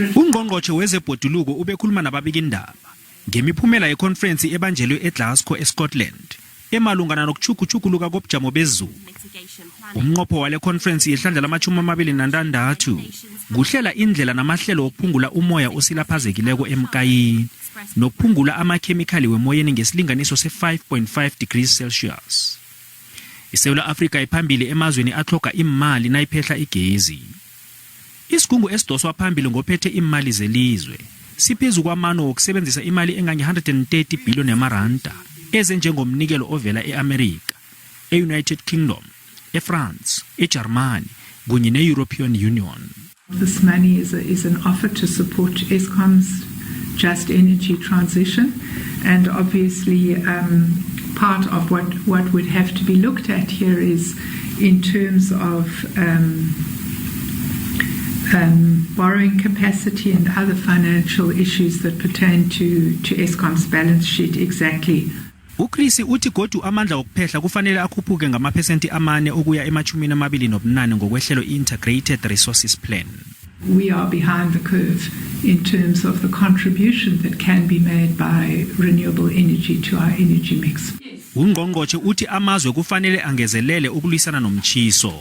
Ungqongqotjhe wezebhoduluko ubekhuluma nababikindaba ngemiphumela yekhonferensi ebanjelwe eGlasgow eScotland emalungana nokutjhugutjhuguluka kobujamo bezulu. Umnqopho wale khonferensi yehlandla lama-26 kuhlela indlela namahlelo wokuphungula umoya osilaphazekileko emkayini nokuphungula amakhemikhali wemoyeni ngesilinganiso se-5.5 degrees Celsius. ISewula Afrika iphambili emazweni atlhoga iimali nayiphehla igezi. Isigungu esidoswa phambili ngophethe iimali zelizwe siphezu kwamano wokusebenzisa imali engange-130 billion yamaranda eze njengomnikelo ovela e-Amerika, e-United Kingdom, eFrance, eJarimani kunye ne-European Union. This money is an offer to support Eskom's just energy transition, and obviously part of what would have to be looked at here is in terms of borrowing capacity and other financial issues that pertain to Eskom's balance sheet exactly. UCreecy uthi godu amandla wokuphehla kufanele akhuphuke ngamaphesenti 4 ukuya ema-28 ngokwehlelo i-Integrated Resources Plan. We are behind the curve in terms of the contribution that can be made by renewable energy to our energy mix. Ungqongqotjhe uthi amazwe kufanele angezelele ukulwisana nomtjhiso.